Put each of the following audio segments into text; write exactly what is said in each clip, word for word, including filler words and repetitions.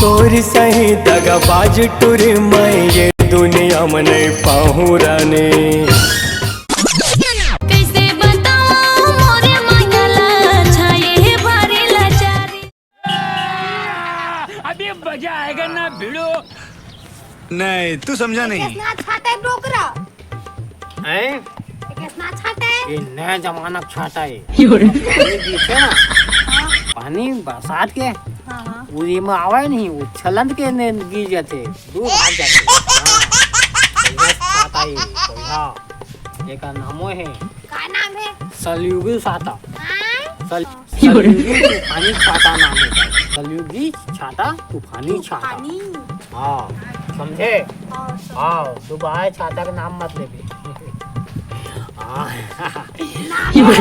तोर सही दगाबाज टुरी मैं ये दुनिया में नहीं पाहूँ रानी। कैसे बताऊं मोरे माया ला छाए हे भारी लाचारी। अभी मजा आएगा ना भिड़ो। नहीं, तू समझा नहीं। कैसना छाता है डोकरा? हैं? ये कैसना छाता है? ये नया जमाना के छाता है। यो रे। पानी गिरथे ना, हाँ। पानी बरसात के, हाँ, हाँ। वो ये में आवे नहीं, वो छलंद के ने गिर जाथे, दूर भाग जाथे। हाँ। बढ़िया छाता है, बढ़िया। एकर नामो है। का नाम है? सलयुगी छाता। हाँ? सल-, सलयुगी तूफानी छाता नाम है। सलयुगी छाता, तूफानी छाता। तूफानी। हाँ, समझे? हाँ, समझे। हाँ, डुबाए छाता के नाम मत लेबे। हाँ। नाम है।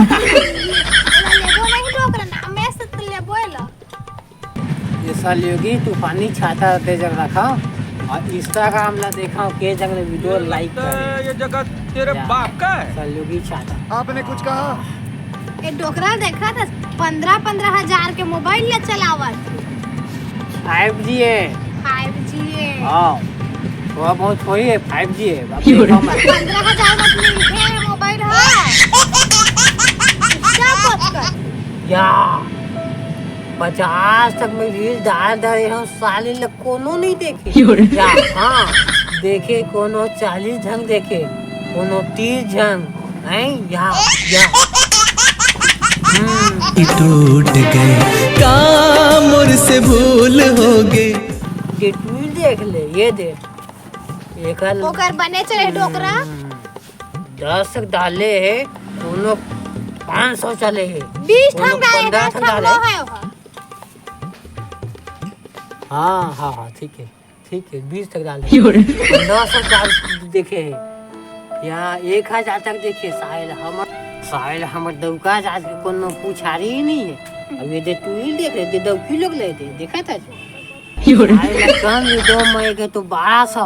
लेबो नहीं डोकरा, नाम है से तो लेबो एला। ये सलयुगी तूफानी छाता दे जग रखा और Instagram ला देखा के जग ने video like करे। ये जगह तेरे बाप का है। सलयुगी छाता। आपने कुछ कहा? ये डोकरा देखा था, पन्द्रह पन्द्रह हजार के मोबाइल ले चलावत। Five G है। Five G है। हाँ, थोड़ा बहुत थोड़ी है, five G है। अब देखो मत। पन्द्रह हजार मत मिलते हैं मोबाइल, हाँ। क्या बात कर? या, पचास तक मैं reel डाल डाले हूँ, साले ल कोनो नहीं देखे। यो रे। या, हाँ, देखे कोनो चालीस झन देखे, कोनो तीस झन, हैं? या, या। हम्म। टूट गए, का मोर से भूल हो गए। ये तू देख ले, ये देख। एकर ओकर बने चले डोकरा। हम्म। दस तक डाले हे, कोनो पाँच सौ चले हे, बीस कोनो ठन डाले, पन्द्रह दस ठन ठन डाले। लो है ओकर। हाँ, हाँ, हाँ, ठीक है, ठीक है, बीस तक डाले। यो रे। पन्द्रह सौ चार देखे हे, या एक हजार तक देखे, साइल हमर, साइल हमर दौका जात के कोनो पुछारी ही नहीं है। अब ये दे तू ही देख ले, दे दौकी लोग ले दे, देखा था जो। यो रे। साइल कम video में के तो बारह सौ,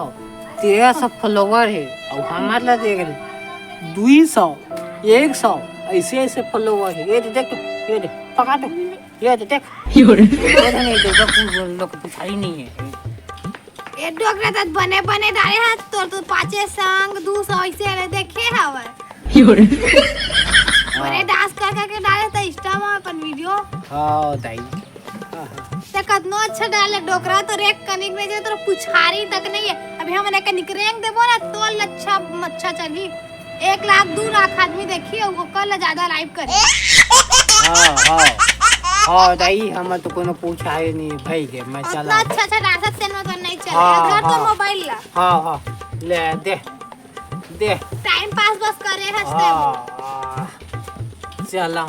तेरह सौ follower है, और हमार ला देख ले, दो सौ, एक सौ, ऐसे ऐसे follower है। ये दे देख तो, ये दे, पका तो, ये दे देख। यो रे। ये दे नहीं, दौका कुछ लोग पुछारी नहीं है। ए डोकरा त बने बने डाले हा, तोर तो पाँचे संग दू सौ ऐसे ले देखे हवय। यो रे। बने dance कर कर के डाले त Insta म अपन video। हाँ, दाई। ते कतनो अच्छा डाले डोकरा, तोर एक कनिक नहीं जे, तोर पुछारी तक नहीं है। अभी हमन एक कनिक रेंग देबो ना, तोल अच्छा, अच्छा चलही। एक लाख, दू लाख आदमी देखही, अउ ओकर ले ज्यादा like करही। हाँ, हाँ। हाँ, दाई, हमर तो कोनो पूछाए नहीं, भाई के, मैं उतना चला। अच्छा, अच्छा डांसर से न तो नहीं चले। हाँ, घर तो हाँ। मोबाइल ला। हाँ, हाँ, ले, दे, दे। Time pass बस करे हंसते हाँ, हुए। हाँ। चला।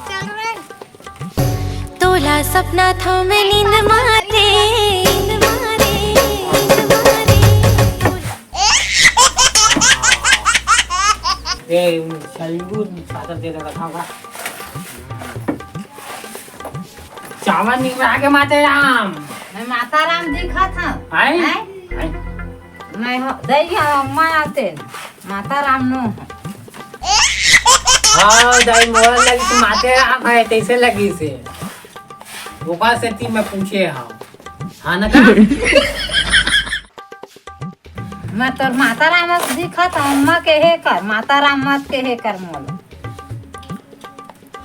चल रे। तोला सपना था मैं नींद मारे, नींद मारे, नींद मारे। ए, सलगू सादा दे रखा होगा। चावल निकला के माते राम। मैं माता राम दिखा था। आए? आए? आए? मैं हो, दई हो, अम्मा आते। माता राम नो। हाँ, दाई, मोला लगिस माते राम है, तैसे लगिस हे। ओकर सेती मैं पूछे हंव। हाँ ना का? मैं तोर माता राम अस दिखत हंव, अम्मा कहे कर, माता राम मत कहे कर मोला।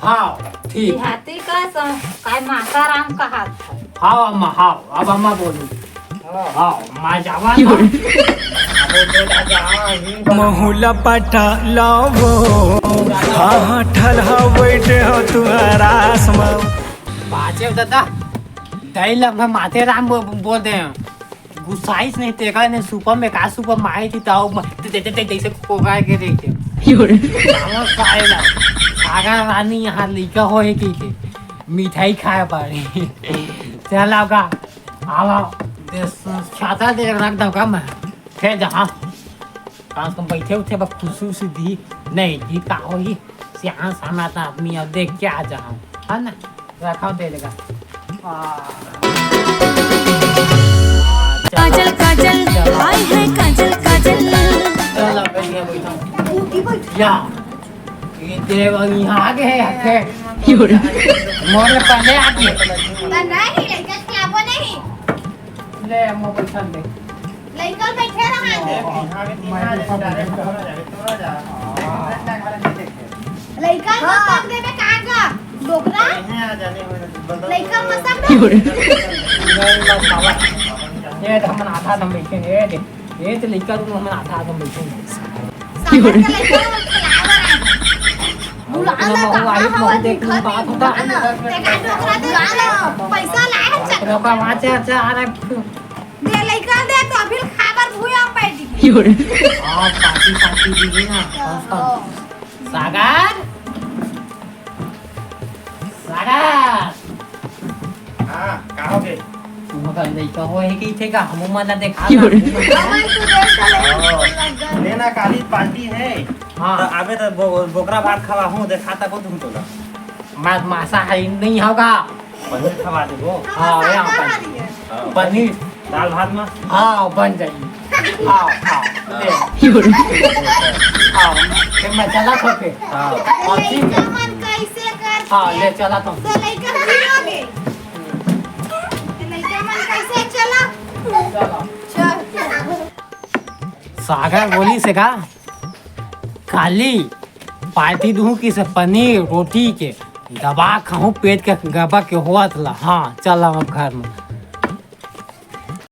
हाँ, ठीक। देहाती का सं-, काय माता राम कहात हंव। हाँ, अम्मा, हाँ, अब अम्मा बोलू। हाँ, मैं जावा था। अबे बेटा, जा, ही बना। महुला पटा लावो, हाँ, हाँ, ठलहा बैठे हो तुम्हारा आसमां। बाजे दादा, दई लग मैं माते राम बो-, बोल दे हैं। गुस्साइस नहीं तेका ने सुपर में का सुपर मारे थी ताऊ म-, ते, ते, ते, ते, जैसे कोका के देखे। यो रे। रावण खाए ला। सागर रानी यहाँ लइका होए की के। मिठाई खाए पारे। चल आओ का। आवा, दे, छाता दे रख दो का मैं। फिर जहाँ, कम से कम बैठे उठे बस खुशी उसी दी, नहीं दी का होई, सियान सामना था आदमी, अब देख के आ जाओ, है ना? रखा दे देगा। आ। काजल, काजल, चला। आए हैं काजल, काजल। चला, बैठ गया, बैठा। या। ये देव यहाँ आ गए, हटे। यो रे। मोर पहले आ गए। नहीं, लड़का खिलाफो नहीं। ए, मोबाइल छन दे। लइका बैठे रहा। ए, पीछा में, पीछा में, direct तोरा जाबे, तोरा जा। लइका को तक देबे का गा? डोकरा? इहाँ आ जाने होए ना, बदल। लइका मसक दे। ये तो हमन आधा आधा बैठे हैं, ये दे। ये तो लइका तो हमन आधा आधा बैठे हैं। सागर के लइका मन खिलाए बर आए। बुला अपना ला, महू कहाँ आई, हवा महू देख दिखत बात नहीं, होता। बुला ला। तेका डोकरा दे, बुला ला। पैसा लाए है, चल। डोकरा वहाँ से, से आ रहा है। दे लइका दे, तो अभी खाए बर भूया पाई दी। हाँ, पार्टी, पार्टी दी ना। हाँ। सागर, सागर। हाँ, का हो गे? तुमका लइका होए हे कहिथे का? हमू मन ला देखा ना। हमन तू देख का लइका ओ, लग गए। लेना, काली पार्टी है। हाँ। तो अबे तो बो-, बोकरा भात खवाहूँ, देखा तको तुम तो ना। मैं मांसाहारी नहीं होगा। पनीर खवा देबो। हाँ, यहाँ पर। हाँ। पनीर। दाल भात में? हाँ, बन जाई। हाँ, हाँ, ले। हाँ, फिर मैं चला था फिर। हाँ। हाँ, ठीक है। लइका मन कैसे करथे? हाँ, ले चला था। तो लइका गिरोगे। तो लइका मन कैसे चला? चला। चल। सागर बोलिस हे का? काली पार्टी दूँ कहिसे पनीर रोटी के, दबा खाहूँ पेट के गबा के होवत ला। हाँ, चल अब घर में।